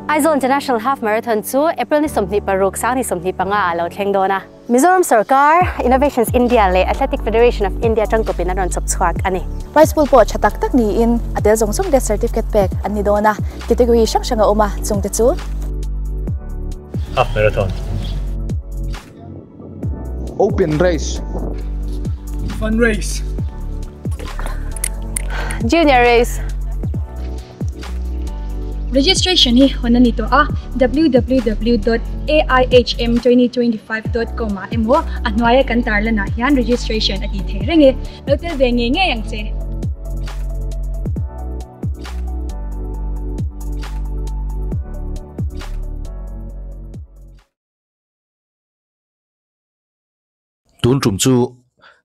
Aizawl International Half Marathon chu April ni 26, 2025 ah a lo thleng dawn a. Mizoram sorkar, Innovations India leh Athletic Federation of India tangkawpin an rawn chawp chhuak a ni. Prize pool pawh tha tak tak niin a tel zawng zawng death certificate pek an ni dawn a, category hrang hrang a awm a, chungte chu. Half Marathon. Open Race. Fun Race. Junior Race. Registration hi hawn a ni tawh a, www dot aihm 2025 dot com ah emaw a hnuaia kan tarlanah hian registration a tih theih reng e. Lo tel ve ngei ngei ang che. Tun tum chu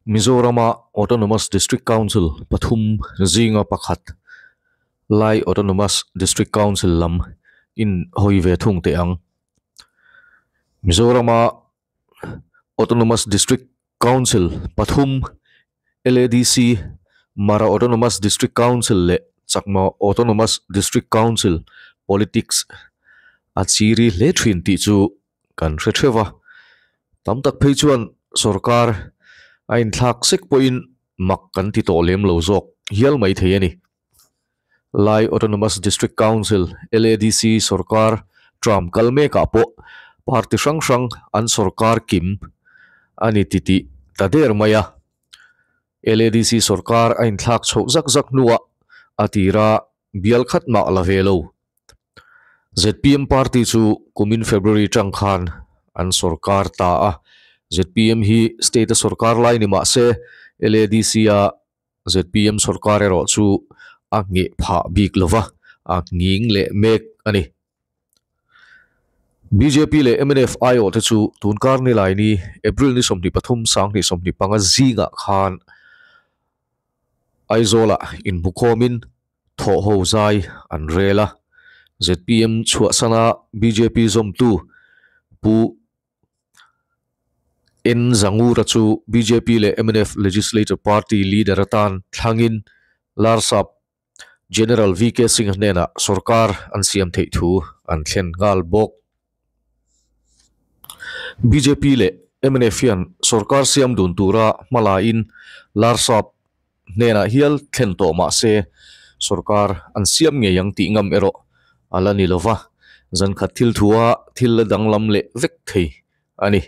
Mizorama Autonomous District Council pathum zinga pakhat Lai Autonomous District Council lam in hawi ve thung teh ang. Mizorama Autonomous District Council pathum LADC, Mara Autonomous District Council leh Chakma Autonomous District Council politics a chiri hle thin tih chu kan hre theuh a, tam tak phei chuan sorkar a inthlak sek pawhin mak kan ti tawh lem lo zawk hial mai thei a ni. Lai Autonomous District Council, LADC, sorkar tram kal mekah pawh party hrang hrang an sorkar kim a ni titih ta der mai a. LADC sorkar a inthlak chhoh zak zak hnuah a tira bial khat mah la ve lo. Zpm party chu kumin February tang khan an sorkar ta a, zpm hi state a sorkar lai ni mah se LADC a zpm sorkar erawh chu a ngheh phah bik lova, a nghing leh mek a ni. Bjp leh mnf aiawh te chu tunkar nilai ni April ni 23 2025 zingah khan Aizawlah inhmukhawmin thawh ho zai an rel a. Zpm chhuahsana bjp zawmtu Pu N Zangura chu bjp leh mnf Legislature Party leader atan thlangin Larsap General VK Singh hnenah sorkar an siam theih thu an thlen nghal bawk. Bjp leh mnf hian sorkar siam dun tura hma laiin Larsap hnenah hial thlen tawh mah se sorkar an siam ngei ang tih ngam erawh a la ni lova, zankhat thil thua thil la danglam leh vek thei a ni.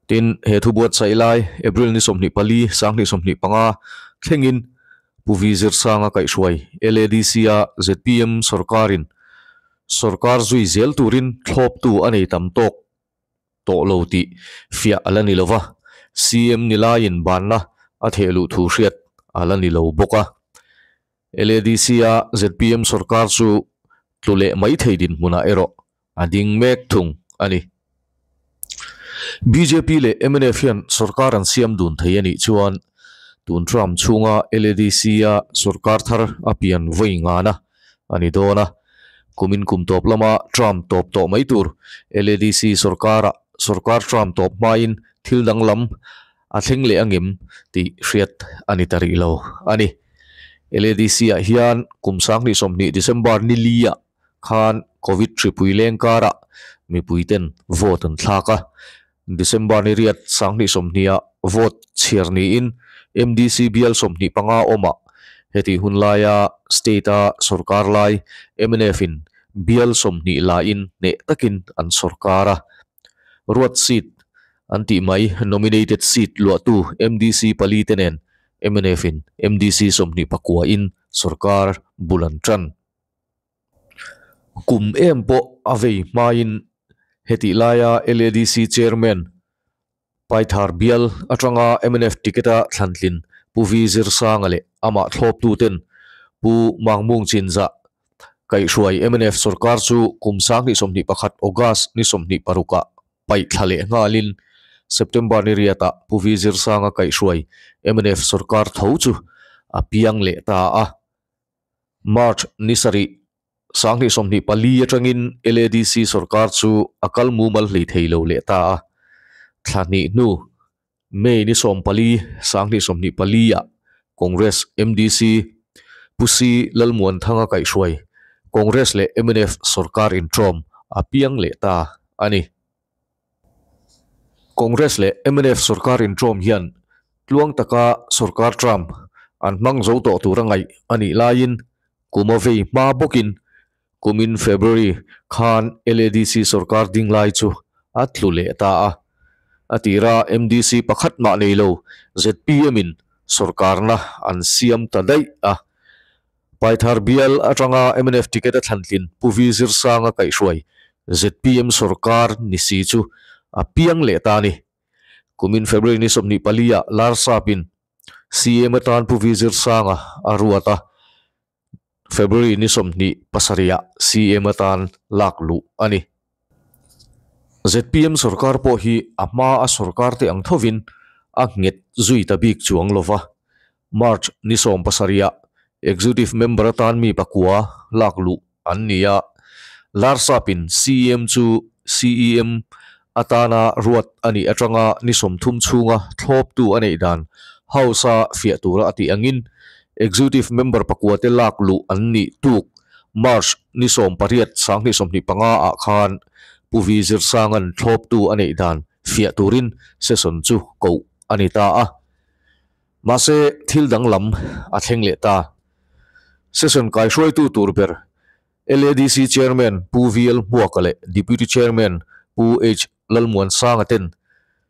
Tin, he thu buatsaih lai April ni 24, 2025 thlengin Pu Vi Zirsanga kaihhruai LADC-a zpm sorkarin sorkar zui zel turin thlawptu a nei tam tawk tawh lo tih fiah a la ni lo va, CM ni laiin banna a theh luh thu hriat a la ni lo bawk a. LADC-a zpm sorkar chu tlu leh mai thei dinhmunah erawh a ding mek thung a ni. Bjp leh mnf hian sorkar an siam dun thei a nih chuan tun Trump chhunga LADC-a sorkar thar a pian vawi ngana a ni dawn a. Kumin kum tawp lama Trump tawp tawh mai tur LADC sorkara sorkar Trump tawp hmain thil danglam a thleng leh angem tih hriat a ni ta rih lo a ni. LADC-ah hian kum 2020 December ni li-ah khan Covid hripui leng karah mipuiten vote an thlak a. December ni riat 2020-ah vote chhiar niin MDC bial 25 awmah heti hun laia state-a sorkar lai MNF-in bial 20 lain hneh takin an sorkar a. Ruat seat an tih mai nominated seat luahtu MDC pali te nen MNF-in MDC 29-in sorkar bul an tan. Kum em pawh a vei hmain hetih laia LADC chairman Paithar bial atanga mnf ticket-a thlantlin Pu Vi Zirsanga leh amah thlawptuten Pu Mangmung Chinzah kaihhruai mnf sorkar chu kum 2021 August ni 26-ah paih thla leh nghalin September ni riatah Pu Vi Zirsanga kaihhruai mnf sorkar tho chu a piang leh ta a. March ni sarih 2024 atangin LADC sorkar chu a kal mumal hlei thei lo leh ta a. Thla hnih hnu May ni 14, 2024-ah Congress MDC Pu Si Lalmuanthanga kaihhruai Congress leh mnf sorkar inṭawm a piang leh ta a ni. Congress leh mnf sorkar inṭawm hian tluang taka sorkar term an hmang zo tawh tura ngaih a nih laiin kum a vei hma bawkin kumin February khan LADC sorkar ding lai chu a tlu leh ta a. A tira MDC pakhat mah nei lo zpm in sorkarna an siam ta daih a. Paithar bial atanga mnf ticket a thlantlin Pu V Zirsanga kaihhruai zpm sorkar ni si chu a piang leh ta a ni. Kumin February ni 24 ah Larsapin CM atan Pu V Zirsanga a ruat a, February ni 27 ah CM atan lak luh a ni. Zpm sorkar pawh hi a hma a sorkar te ang thovin a nghet zui ta bik chuang lova. March ni 17 ah Executive Member atan mi pakua lak luh an ni a, Larsapin CEM chu CEM atana ruat a nih atanga ni 30 chhunga thlawptu a neih dan House-a fiah tura a tih angin Executive Member pakua te lak luh an nih tuk March ni 18 2025 ah khan Pu V Zirsanga'n thlawptu a neih dan fiah turin session chu koh a ni ta a. Mahse thil danglam a thleng leh ta. Session kaihruaitu tur ber LADC Chairman Pu VL Hmuaka leh Deputy Chairman Pu H Lalmuansanga ten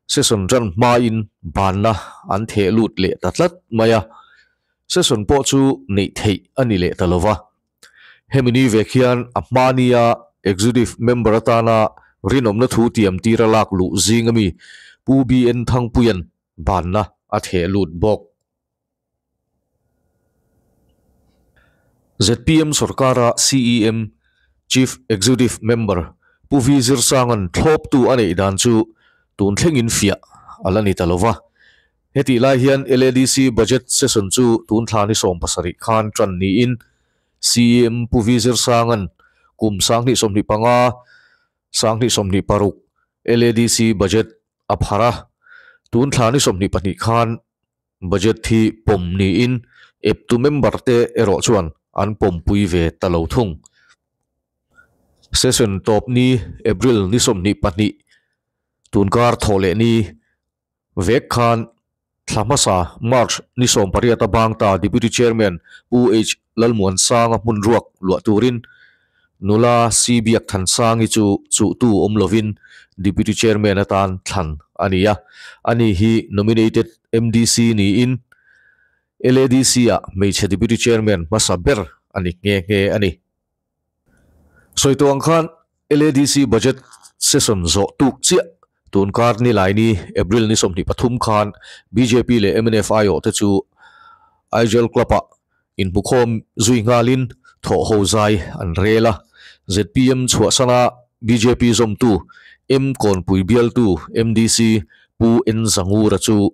session ran hmain banna an theh lut leh ta tlat mai a. Session pawh chu neih theih a ni leh ta lova. Hemi ni vek hian a hmania Executive Member atana rinawmna thu tiam tira lak luh zing ami Pu BN Thangpuia'n banna a theh lut bawk. Zpm sorkara CEM, Chief Executive Member, Pu V Zirsanga'n thlawptu a neih dan chu tun thlengin fiah a la ni ta lova. Hetih lai hian LADC Budget Session chu tun thla ni 17 khan tan niin CEM Pu V Zirsanga'n kum 2025, 2026 LADC Budget a phar a, tun thla ni 22 khan Budget hi pawm niin eptu member te erawh chuan an pawmpui ve ta lo thung. Session tawp ni April ni 22 tunkar thawh leh ni vek khan thla hmasa March ni 18 a bang ta Deputy Chairman Pu H Lalmuansanga hmun ruak luah turin nula C Biak Thansangi chu chuhtu awm lovin Deputy Chairman atan thlan a ni a. Ani hi nominated MDC niin LADC ah hmeichhe Deputy Chairman hmasa ber a ni nghe nghe a ni. Sawi tawh ang khan LADC Budget Session zawh tuk chiah tunkar ni lai ni April ni 23 khan bjp leh mnf aiawh te chu Aijal Club ah inhmukhawm zui nghalin thawh ho zai an rel a. Zpm chhuahsana bjp zawmtu M Kawnpui bialtu MDC Pu N Zangura chu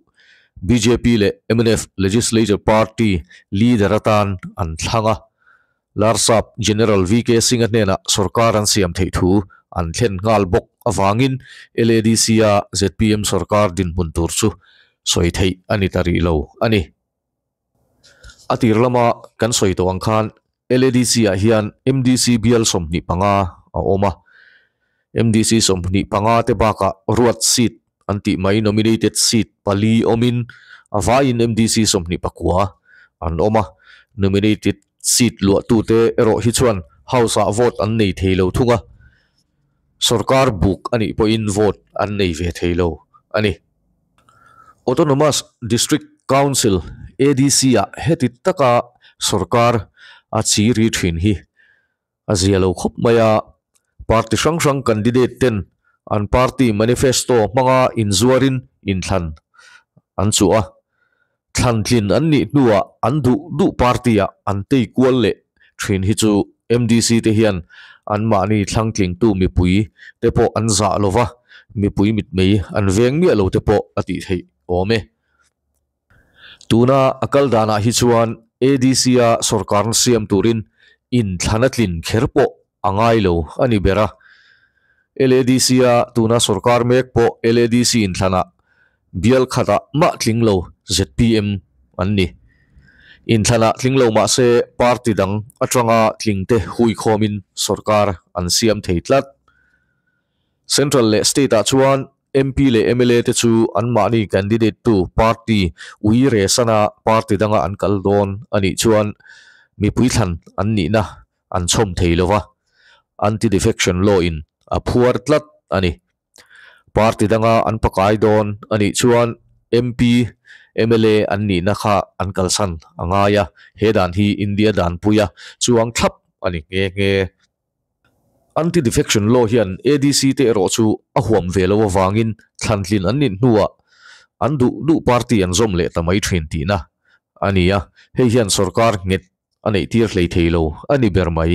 bjp leh mnf Legislature Party leader atan an thlang a. Larsap General VK Singh-a hnenah sorkar an siam theih thu an thlen nghal bawk avangin LADC-a zpm sorkar dinhmun tur chu sawi theih a ni ta rih lo a ni. A tir lama kan sawi tawh ang khan LADC-ah hian MDC bial 25 a awm a. MDC 25 te bakah ruat seat an tih mai nominated seat pali awmin a vaiin MDC 29 an awm a. Nominated seat luahtute erawh hi chuan House-ah vote an nei thei lo thung a, sorkar buk a nih pawhin vote an nei ve thei lo a ni. Autonomous District Council, ADC-ah heti taka sorkar a chi ri thin hi a zia lo khawp mai a, party hrang hrang candidate ten an party manifesto hmanga inzuarin inthlan an chuh a, thlantlin an nih hnuah an duh duh party-ah an tei kual leh thin hi chu MDC te hian anmahni thlangtlingtu mipui te pawh an zah lova, mipui mitmei an veng miah lo te pawh a tih theih awm e. Tuna a kal danah hi chuan ADC-a sorkarna siam turin inthlan a tlin kher pawh a ngai lo a ni ber a. LADC-a tuna sorkar mek pawh LADC inthlanah bial khatah mah tling lo zpm an ni. Inthlana tling lo mah se party dang atanga tling te hui khawmin sorkar an siam thei tlat. Central leh state ah chuan MP leh mla te chu anmahni candidate tu party ui re sana party danga an kal dawn a nih chuan mipui thlan an nihna an chhawm thei lova, anti-defection law in a phuar tlat a ni. Party danga an pakai dawn a nih chuan MP, mla an nihna kha an kalsan a ngai a, he dan hi India danpuia chuang thlap a ni nghe nghe. Anti-defection law hian ADC te erawh chu a huam ve lo avangin thlantlin an nih hnuah an duh duh party an zawm leh ta mai thin tihna a ni a, hei hian sorkar nghet a neih tir hlei thei lo a ni ber mai.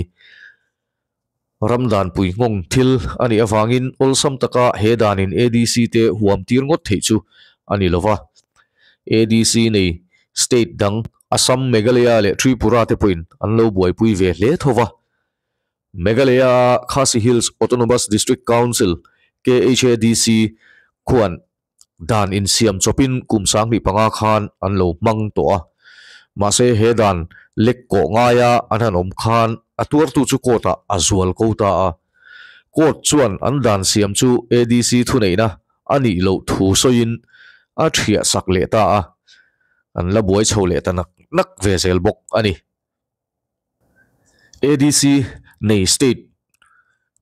Ram danpui nghawng thil a nih avangin awlsam taka he danin ADC te huam tir ngawt theih chu a ni lova. ADC nei state dang Assam, Meghalaya leh Tripura te pawhin an lo buaipui ve hle tho va. Meghalaya Khasi Hills Autonomous District Council, KHADC, khuan dan insiam chawpin kum 2005 khan an lo hmang tawh a. Mahse he dan lek kawh ngaia an han awm khan a tuartu chu court ah a zual ko ta a. Court chuan an dan siam chu ADC thuneihna a nih loh thu sawiin a thiah sak leh ta a. An la buai chho leh ta nak nak ve zel bawk a ni. ADC nei state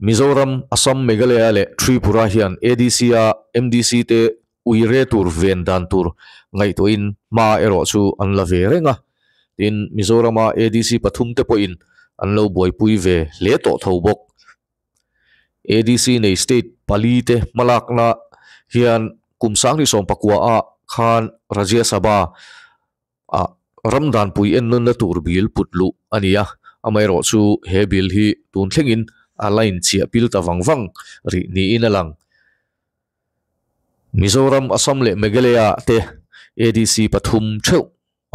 Mizoram, Assam, Meghalaya leh Tripura hian ADC a MDC te ui re tur ven dan tur ngaihtuahin hma erawh chu an la ve reng a. Tin, Mizorama ADC pathum te pawhin an lo buaipui ve hle tawh tho bawk. ADC nei state pali te hmalakna hian kum 2019 ah khan Rajya Sabha ah ram danpui en nunna tur bill put luh a ni a, amaherawh chu he bill hi tun thlengin a line chiah pil ta vang vang rih niin a lang. Mizoram, Assam leh Meghalaya te ADC pathum theuh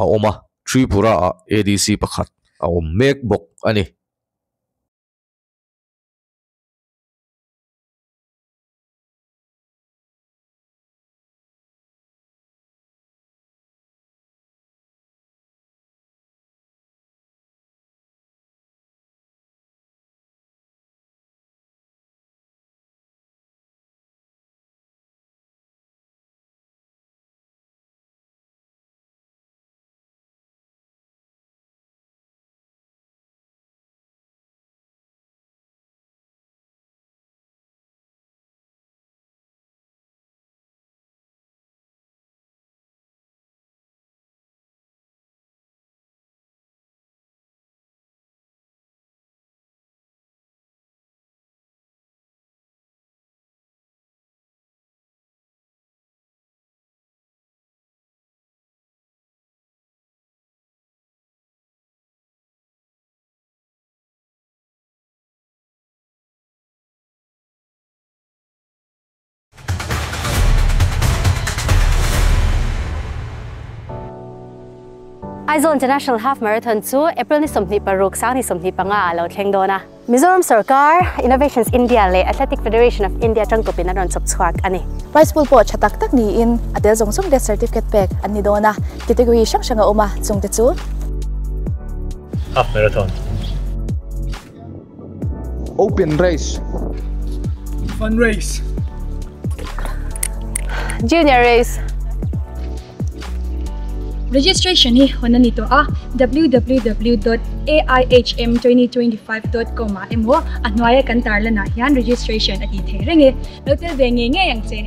a awm a, Tripura ah ADC pakhat a awm mek bawk a ni. Aizawl International Half Marathon chu April ni 26 2025 ah lo thleng dawn a. Mizoram Sarkar, Innovations India leh Athletic Federation of India tangkawpin an rawn chawp chhuak a ni. Prize pool pawh tha tak tak niin a tel zawng zawng death certificate pek an ni dawn a, category hrang hrang a awm a, chung te chu. Half Marathon. Open race. Fun race. Junior race. Registration hi hawn a ni tawh a, www.aihm2025.com ah emaw a hnuaia kan tarlanah hian registration a tih theih reng e. Lo tel ve ngei ngei ang che.